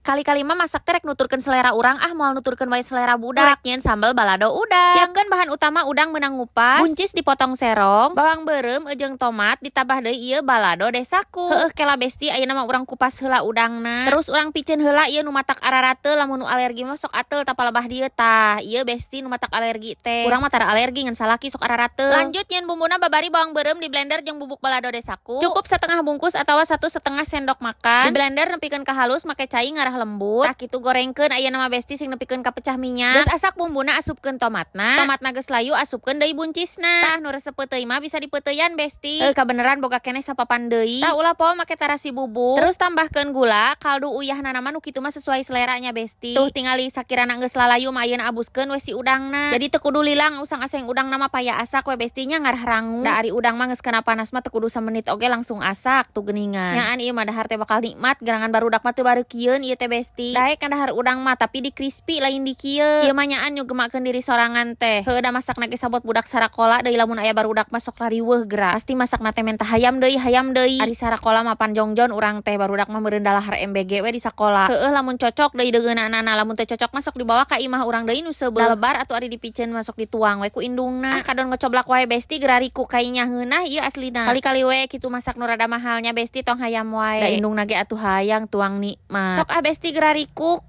Kali-kali mah masak teh rek nuturkeun selera urang ah, moal nuturkeun wae selera budak. Rek nyieun sambal balado udang. Siapkeun bahan utama: udang meunang ngupas, buncis dipotong serong, bawang beureum jeung tomat, ditambah deui ieu balado desaku. Heueuh, kela Besti, ayeuna mah urang kupas heula udangna. Terus urang piceun heula ieu nu matak ararateul. Lamun nu alergi mah sok ateul tapalebah dieu. Tah, ieu Besti nu matak alergi teh. Urang mah tara alergi, ngan salaki sok ararateul. Lanjut nyieun bumbuna, babari bawang beureum di blender jeung bubuk balado desaku. Cukup setengah bungkus atawa 1,5 sendok makan. Di blender nepikeun ka halus make cai ngarah lembut. Tah, kitu gorengkeun ayeuna mah, Besti, sing nepikeun ka pecah minyak. Geus asak bumbuna, asupkeun tomatna. Tomatna geus layu, asupkeun deui buncisna. Tah, nu resep peuteuy mah bisa dipeuteuyan, Besti. Kabeneran boga keneh sapapan deui. Tah, ulah poho make tarasi bubuk. Terus tambahkeun gula, kaldu uyahna mah nu kitu mah sesuai seleranya, Besti. Tuh, tingali sakirana geus lalayu mah ayeuna abuskeun we si udangna. Jadi teu kudu lilang usang aseng udangna mah, paya asak we, Bestinya, ngarah rangu. Da ari udang mah geus kena panas mah teu kudu samenit oge langsung asak tuh geuningan. Nyaan ieu mah dahar teh bakal nikmat, gerangan barudak mah teu bareukieun ieu teh, Besti. Daek dahar udang mah, tapi di crispy, lain di kieu. Ieu mah nyaan nyugemakeun diri sorangan teh. Heueuh, da masakna ge sabot budak sarakola deui. Lamun aya barudak mah sok rariweuh geura. Pasti masakna teh menta hayam deui, hayam deui. Ari sarakola mah pan jongjon urang teh, barudak mah meureun dalahar MBG we di sakola. Heueuh, lamun cocok deui deungeunana, lamun teu cocok mah sok dibawa ka imah urang deui nu seubeuh. Da lebar atuh ari dipiceun masuk dituang we ku indungna. Ah, kadon ngocoblak wae, Besti, gerariku kainya ngeunah ieu aslina. Kali-kali we kitu masak nu rada mahalnya, Besti, tong hayam wae. Da indungna ge atuh hayang tuang nikmat. Sok ah, Besti, gerarikuk.